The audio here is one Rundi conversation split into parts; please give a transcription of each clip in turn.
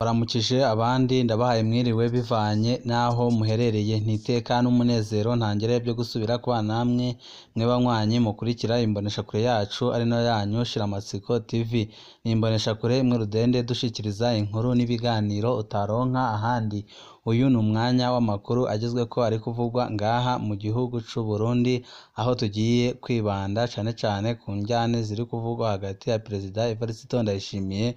Baramukije abandi ndabahaye mwiriwe bivanye n'aho muherereye, n'iteka n'umunezero ntangere byo gusubira kubana namwe mwe banywanyi mukurikira imboneshakure yacu ari nayo yanyu Shiramatsiko TV. Ni imboneshakure imwe rudende dushikiriza inkuru n'ibiganiro utaronka ahandi. Uyu ni umwanya w'amakuru agezweko ari kuvugwa ngaha mu gihugu c'u Burundi, aho tugiye kwibanda cane cane ku njyane ziri kuvugwa hagati ya Perezida Evariste Ndayishimiye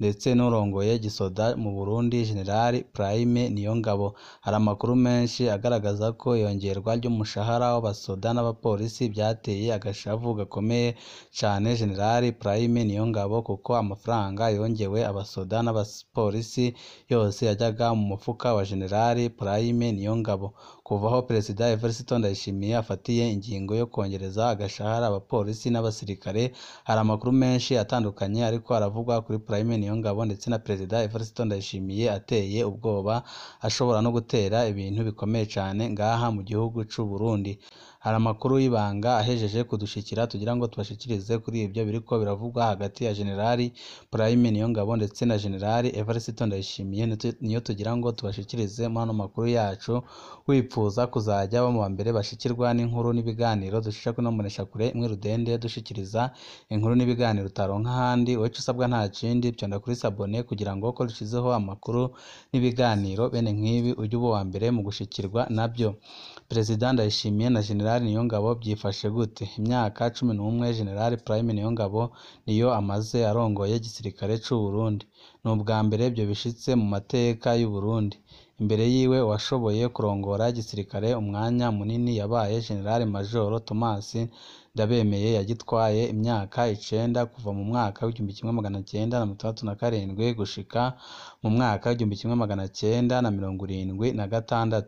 ndetse n'urongoye Gisoda mu Burundi General Prime Niyongabo. Hari amakuru menshi agaragaza ko iyongerwa ry'umushahara w'abasoda n'abapolisi byateye agashavu gakomeye cane General Prime Niyongabo, kuko amafaranga yongewe abasoda n'abapolisi yose yajyaga mu mufuka wa General Prime Niyongabo. Kuva aho Perezida Evariste Ndayishimiye afatiye ingingo yo kongereza agashahara abapolisi n'abasirikare, hari amakuru menshi atandukanye ariko aravugwa kuri Prime Niyongabo ndetse na Perezida Evariste Ndayishimiye ateye ubwoba, ashobora no gutera ibintu bikomeye cane ngaha mu gihugu c'u Burundi. Hari amakuru y'ibanga ahejeje kudushikira tugira ngo tubashikirize kuri ibyo biriko biravugwa hagati ya General Prime Niyongabo ndetse na General Evariste Ndayishimiye, niyo tugira ngo tubashikirize muri ano makuru yacu. Wipfuza kuzajya mu ba mbere bashikirwa n'inkuru n'ibiganiro dushisha kuri ino mboneshakure imwe rudende dushikiriza inkuru n'ibiganiro utaronka ahandi, wowe ico usabwa nta kindi vyonda kuri sabone kugira ngo ko dushizeho amakuru n'ibiganiro bene nk'ibi ujye uba uwa mbere mu gushikirwa nabyo. Perezida Ndayishimiye na General Niyongabo byifashe gute? Imyaka 11 General Prime Niyongabo niyo amaze arongoye igisirikare c'u Burundi. Ni ubwa mbere ivyo bishitse mu mateka y'u Burundi. Imbere yiwe uwashoboye kurongora igisirikare umwanya munini yabaye General Major Thomas Ndabemeye, yagitwaye imyaka 9 kuva mu mwaka w'1967 gushika mu mwaka w'1976.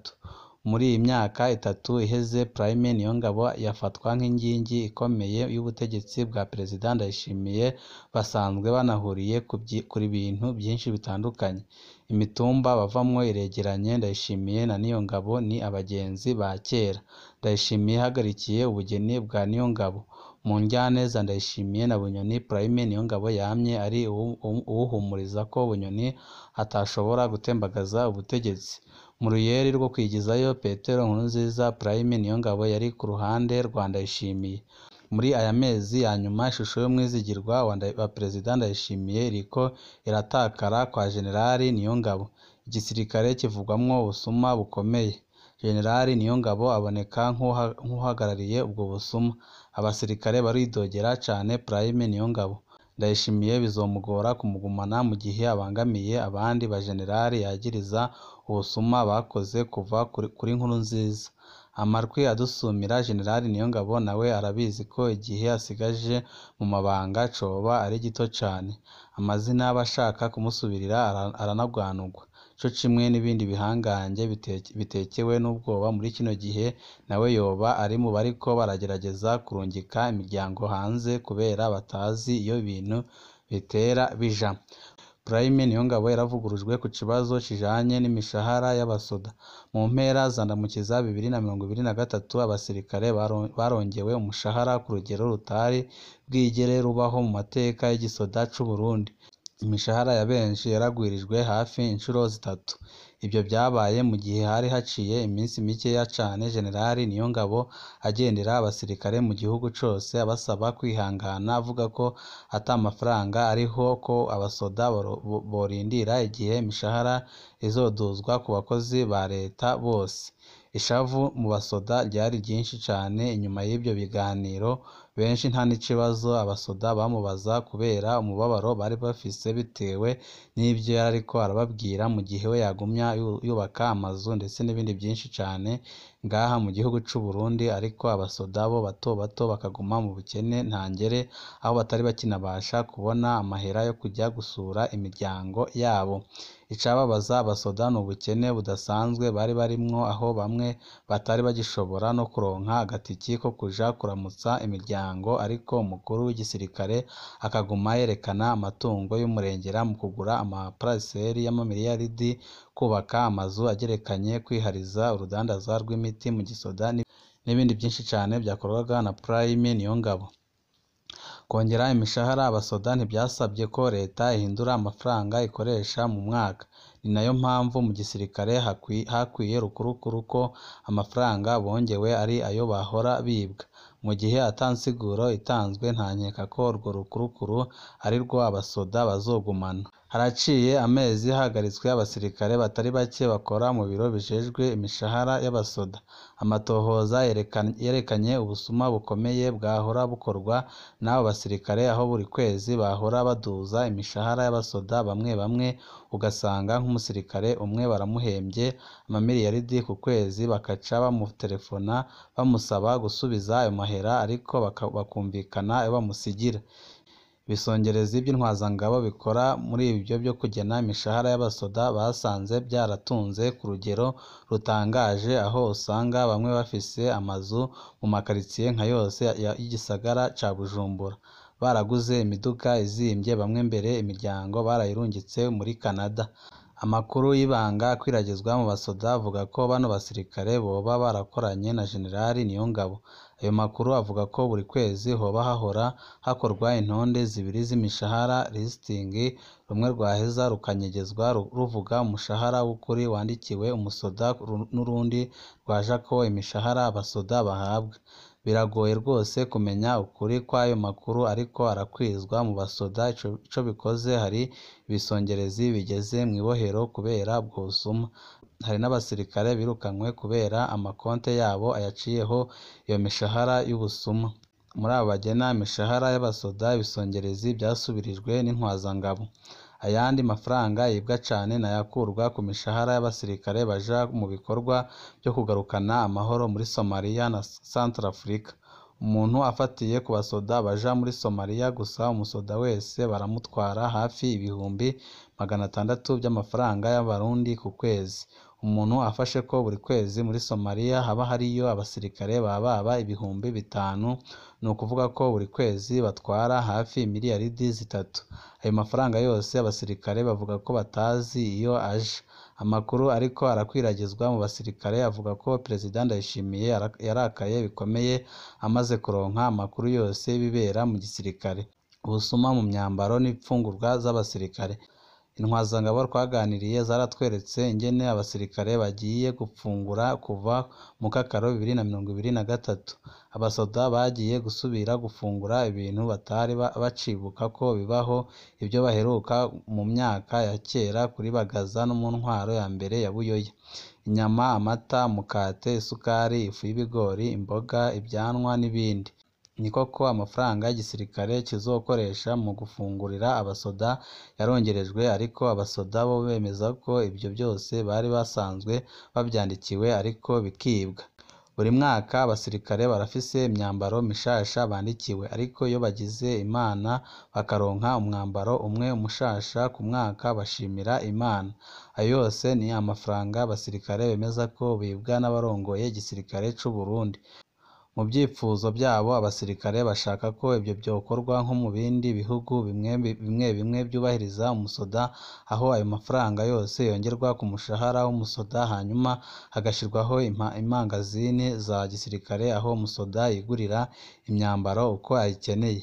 Muri iyi myaka 3 iheze Prime Niyongabo yafatwa nk'ingingi ikomeye y'ubutegetsi bwa Perezida Ndayishimiye, basanzwe banahuriye kuri bintu byinshi bitandukanye. Imitumba bavamwo iregeranye, Ndayishimiye na Niyongabo ni abagenzi ba kera. Ndayishimiye yahagarikiye ubugeni bwa Niyongabo. Mu njyane za Ndayishimiye na Bunyoni, Prime Niyongabo yamye ari uwuhumuriza ko Bunyoni atashobora gutembagaza ubutegetsi. Mu ruyeri rwo kwigizayo Petero Nkurunziza, Prime Niyongabo yari ku ruhande rwa Ndayishimiye. Muri aya mezi ya nyuma ishusho y'umwizigirwa wa Perezida Ndayishimiye iriko iratakara kwa General Niyongabo. Igisirikare kivugwamwo ubusuma bukomeye. General Niyongabo aboneka nk'uhagarariye ubwo busuma. Abasirikare baridogera cane Prime Niyongabo. Ndayishimiye bizomugora kumugumana mu gihe abangamiye abandi bajenerali yagiriza ubusuma bakoze kuva kuri Nkurunziza. Amarwi adusumira General Niyongabo nawe arabizi ko igihe asigaje mu mabanga coba ari gito cane. Amazina y'abashaka kumusubirira aranagwanugwa, co kimwe n'ibindi bihangange bitekewe n'ubwoba muri kino gihe. Nawe yoba ari mu bariko baragerageza kurungika imiryango hanze kubera batazi iyo ibintu bitera bija. Prime Niyongabo yaravugurujwe ku kibazo kijanye n'imishahara y'abasoda. Mu mpera za Ndamukiza 2023 abasirikare barongewe umushahara ku rugero rutari bwigere rubaho mu mateka y'igisoda c'u Burundi. Imishahara ya benshi yaragwirijwe hafi inshuro 3. Ivyo vyabaye mu gihe hari haciye iminsi mikeya cane General Niyongabo agendera abasirikare mu gihugu cose abasaba kwihangana, avuga ko ata mafaranga ariho, ko abasoda borindira igihe imishahara izoduzwa ku bakozi ba leta bose. Ishavu mu basoda ryari ryinshi cane inyuma y'ivyo biganiro, benshi nta n'ikibazo abasoda bamubaza kubera umubabaro bari bafise bitewe n'ivyo yariko arababwira, mu gihe we yagumya yubaka amazu ndetse n'ibindi vyinshi cane ngaha mu gihugu c'u Burundi, ariko abasoda bo bato bato bakaguma mu bukene ntangere, aho batari bakinabasha kubona amahera yo kuja gusura imiryango yabo. Icababaza abasoda ni ubukene budasanzwe bari barimwo, aho bamwe batari bagishobora no kuronka agatiki ko kuja kuramutsa imiryango, ariko umukuru w'igisirikare akaguma yerekana amatungo y'umurengera mu kugura amaparaseri y'amamiliyaridi, kubaka amazu agerekanye, kwihariza urudandaza rw'imiti mu gisoda n'ibindi vyinshi cane vyakorwaga na Prime Niyongabo. Kongera imishahara abasoda ntivyasabye ko leta ihindura amafaranga ikoresha mu mwaka. Ni nayo mpamvu mu gisirikare hakwiye rukurukuru ko amafaranga bongewe ari ayo bahora bibwa. Mu gihe ata nsiguro itanzwe, nta nkeka ko urwo rukurukuru ari rwo abasoda bazogumana. Haraciye amezi hahagaritswe abasirikare batari bake bakora mu biro bijejwe imishahara y'abasoda. Amatohoza yerekanye ubusuma bukomeye bwahora bukorwa n'abo basirikare, aho buri kwezi bahora baduza imishahara y'abasoda bamwe bamwe, ugasanga nk'umusirikare umwe baramuhembye amamiliyaridi ku kwezi, bakaca bamutelefona bamusaba gusubiza ayo mahera, ariko bakumvikana ayo bamusigira. Ibisongerezi by'intwazangabo bikora muri ibyo byo kugena imishahara y'abasoda basanze byaratunze ku rugero rutangaje, aho usanga bamwe bafise amazu mu makaritsiye nka yose y'igisagara ca Bujumbura, baraguze imiduga izimvye, bamwe mbere imiryango barayirungitse muri Canada. Amakuru y'ibanga akwiragizwa mu basoda avuga ko bano basirikare boba barakoranye na Generali Niyongabo. Ayo makuru avuga ko buri kwezi hoba hahora hakorwa intonde zibiri z'imishahara listing, rumwe rwaheza rukanyegezwa ruvuga umushahara w'ukuri wandikiwe umusoda, n'urundi rwajako imishahara abasoda bahabwa. Biragoye rwose kumenya ukuri kw'ayo makuru, ariko arakwizwa mu basoda. Ico bikoze, hari ibisongerezi bigeze mw'ibohero kubera ubwo busuma. Hari n'abasirikare birukanywe kubera amakonte yabo ayaciyeho iyo mishahara y'ubusuma. Muri abo bagena imishahara y'abasoda, ibisongerezi vyasubirijwe n'intwazangabo. Ayandi mafaranga yibwa cane nayakurwa ku mishahara y'abasirikare baja mu bikorwa vyo kugarukana amahoro muri Somalia na Centrafrica. Umuntu afatiye ku basoda baja muri Somalia gusa, umusoda wese baramutwara hafi 600,000 vy'amafaranga y'abarundi ku kwezi. Umuntu afashe ko buri kwezi muri Somalia haba hariyo abasirikare bababa 5,000, ni ukuvuga ko buri kwezi batwara hafi miliyaridi 3. Ayo mafaranga yose abasirikare bavuga ko batazi iyo aja. Amakuru ariko arakwiragizwa mu basirikare avuga ko Perezida Ndayishimiye yarakaye bikomeye amaze kuronka amakuru yose y'ibibera mu gisirikare. Ubusuma mu myambaro n'imfungurwa z'abasirikare. Intwazangabo twaganiriye zaratweretse ingene abasirikare bagiye gufungura kuva mu kakaro 2023. Abasoda bagiye gusubira gufungura ibintu batari bacibuka ko bibaho, ibyo baheruka mu myaka ya kera kuri Bagaza no mu ntwaro ya mbere ya Buyoya. Inyama, amata, umukate, isukari, ifu y'ibigori, imboga, ibyanwa n'ibindi. Ni koko amafaranga y'igisirikare kizokoresha mu gufungurira abasoda yarongerejwe, ariko abasoda bo bemeza ko ibyo byose bari basanzwe babyandikiwe ariko bikibwa. Buri mwaka abasirikare barafise imyambaro mishasha bandikiwe, ariko iyo bagize Imana bakaronka umwambaro umwe mushasha ku mwaka bashimira Imana. Ayo yose ni amafaranga abasirikare bemeza ko bibwa n'abarongoye igisirikare c'u Burundi. Mu vyipfuzo vyabo, abasirikare bashaka ko ivyo vyokorwa nko mu bindi bihugu bimwe bimwe vyubahiriza umusoda, aho ayo mafaranga yose yongerwa ku mushahara w'umusoda, hanyuma hagashirwaho imangazini za gisirikare aho umusoda yigurira imyambaro uko ayikeneye.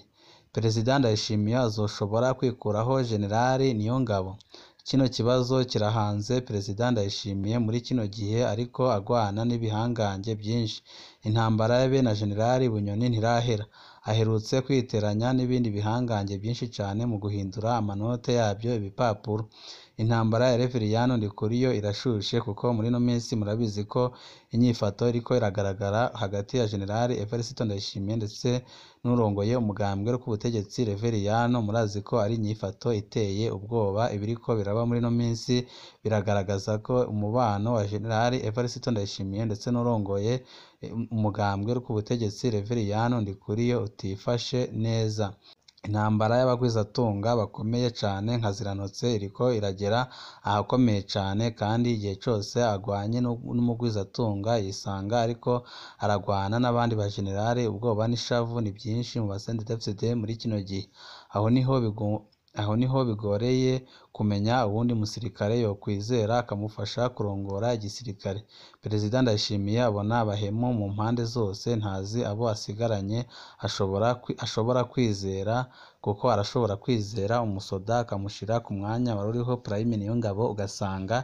Perezida Ndayishimiye azoshobora kwikuraho Generali Niyongabo? Kino kibazo kirahanze Perezida Ndayishimiye muri kino gihe, ariko agwana n'ibihangange vyinshi. Intambara yabe na Generali Bunyoni ntirahera. Aherutse kwiteranya n'ibindi bihangange vyinshi cane mu guhindura amanote yavyo ibipapuro. Intambara ya Reveriyano Ndikuriyo irashushe, kuko muri ino minsi murabizi ko inyifato iriko iragaragara hagati ya Generali Evariste Ndayishimiye ndetse n'urongoye umugambwe ku butegetsi Reveriyano. Murazi ko ari inyifato iteye ubwoba. Ibiriko biraba muri ino minsi biragaragaza ko umubano wa Generali Evariste Ndayishimiye ndetse n'urongoye umugambwe ku butegetsi Reveriyano Ndikuriyo utifashe neza. Intambara y'abagwizatunga bakomeye cane nka Ziranotse iriko iragera ahakomeye cane, kandi igihe cose agwanye n'umugwizatunga yisanga ariko aragwana n'abandi bajenerali. Ubwoba n'ishavu ni vyinshi mu ba CNDD-FDD muri kino gihe. Aho niho Aho niho bigoreye kumenya uwundi musirikare yokwizera akamufasha kurongora igisirikare. Perezida Ndayishimiye abona abahemu mu mpande zose, ntazi abo asigaranye ashobora kwizera, kuko arashobora kwizera umusoda akamushira ku mwanya waruriho Prime Niyongabo, ugasanga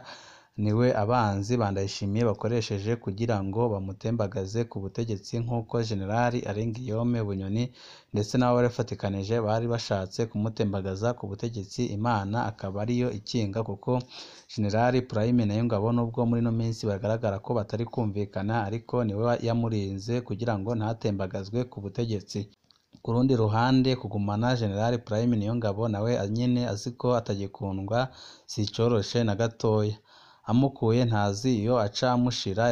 niwe abanzi ba Ndayishimiye bakoresheje kugira ngo bamutembagaze ku butegetsi, nk'uko Generali Alain Guillaume Bunyoni ndetse n'abo bari bafatikanije bari bashatse kumutembagaza ku butegetsi, Imana akaba ariyo ikinga, kuko Generali Prime Niyongabo nubwo muri ino minsi bagaragara ko batari kumvikana, ariko niwe yamurinze kugira ngo ntatembagazwe ku butegetsi. Ku rundi ruhande, kugumana Generali Prime Niyongabo nawe nyene azi ko atagikundwa si icoroshe na gatoya. Amukuye ntazi iyo aca amushira,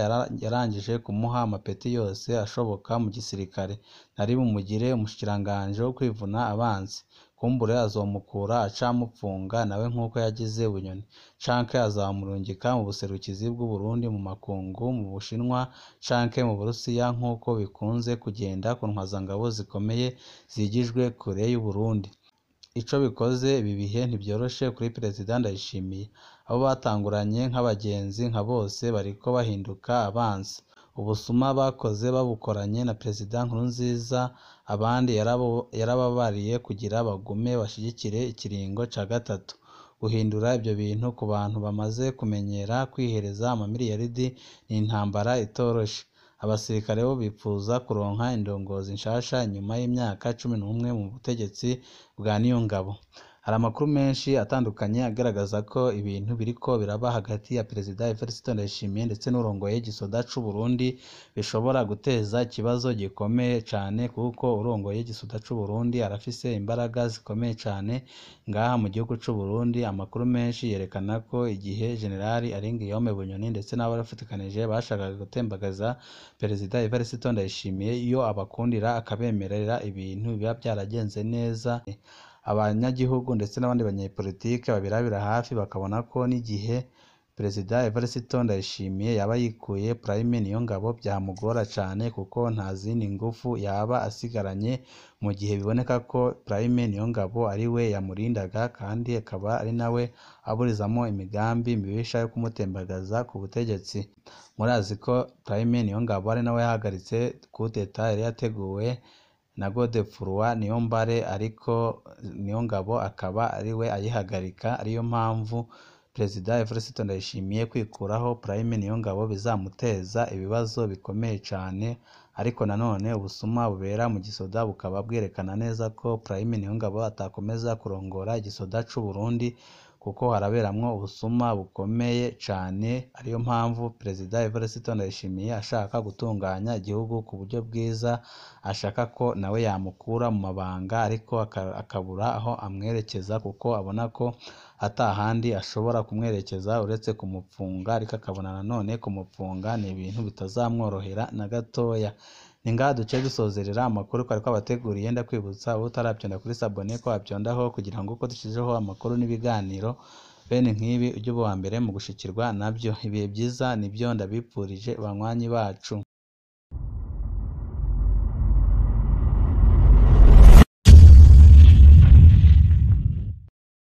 yarangije kumuha amapeti yose ashoboka mu gisirikare. Ntari bumugire umushikiranganji wo kwivuna abansi, kumbure azomukura aca amupfunga nawe nk'uko yagize Bunyoni, canke azamurungika mu buserukizi bw'Uburundi mu makungu, mu Bushinwa canke mu Burusiya, nk'uko bikunze kugenda ku ntwazangabo zikomeye zigijwe kure y'Uburundi. Ico bikoze ibi bihe ntivyoroshe kuri Perezida Ndayishimiye. Abo batanguranye nk'abagenzi nka bose bariko bahinduka abansi. Ubusuma bakoze babukoranye na Perezida Nkurunziza, abandi yarababariye kugira bagume bashigikire ikiringo ca gatatu. Guhindura ivyo bintu ku bantu bamaze kumenyera kwihereza amamiliyaridi ni intambara itoroshe. Abasirikare bo bipfuza kuronka indongozi nshasha inyuma y'imyaka 11 mu butegetsi bwa Niyongabo. Hari amakuru menshi atandukanye agaragaza ko ibintu biriko biraba hagati ya Perezida Evariste Ndayishimiye ndetse n'urongoye igisoda c'u Burundi bishobora guteza ikibazo gikomeye cane, kuko urongoye igisoda c'u Burundi arafise imbaraga zikomeye cane ngaha mu gihugu c'u Burundi. Amakuru menshi yerekana ko igihe Generali Alain Guillaume Bunyoni ndetse n'abo bafatikanije bashakaga gutembagaza Perezida Evariste Ndayishimiye, iyo abakundira akabemerera ibintu biba byaragenze neza, abanyagihugu ndetse n'abandi banyepolitike babirabira hafi bakabona ko n'igihe Perezida Evariste Ndayishimiye yaba yikuye Prime Niyongabo byamugora cane, kuko nta zindi ngufu yaba asigaranye, mu gihe biboneka ko Prime Niyongabo ari we yamurindaga kandi akaba ari nawe aburizamo imigambi mibisha yo kumutembagaza ku butegetsi. Murazi ko Prime Niyongabo ari nawe yahagaritse kudeta yari yateguwe na Godefroid Niyombare, ariko Niyongabo akaba ari we ayihagarika. Ariyo mpamvu Perezida Evariste Ndayishimiye kwikuraho Prime Niyongabo bizamuteza ibibazo bikomeye cane, ariko nanone ubusuma bubera mu gisoda bukaba bwerekana neza ko Prime Niyongabo atakomeza kurongora igisoda c'u Burundi, kuko haraberamwo ubusuma bukomeye cane. Ariyo mpamvu Perezida Evariste Ndayishimiye ashaka gutunganya igihugu ku buryo bwiza, ashaka ko nawe yamukura mu mabanga, ariko akabura aho amwerekeza, kuko abona ko atahandi ashobora kumwerekeza uretse kumupfunga, ariko akabona nanone kumupfunga ni ibintu bitazamworohera na gatoya. Ni ngaha duce dusozerera amakuru twari twabateguriye. Ndakwibutsa uba utarabyonda kuri sabone ko wabyondaho kugira ngo uko dushizeho amakuru n'ibiganiro bene nk'ibi ujye uba uwa mbere mu gushikirwa nabyo. Ibihe byiza nibyo ndabipfurije banywanyi bacu.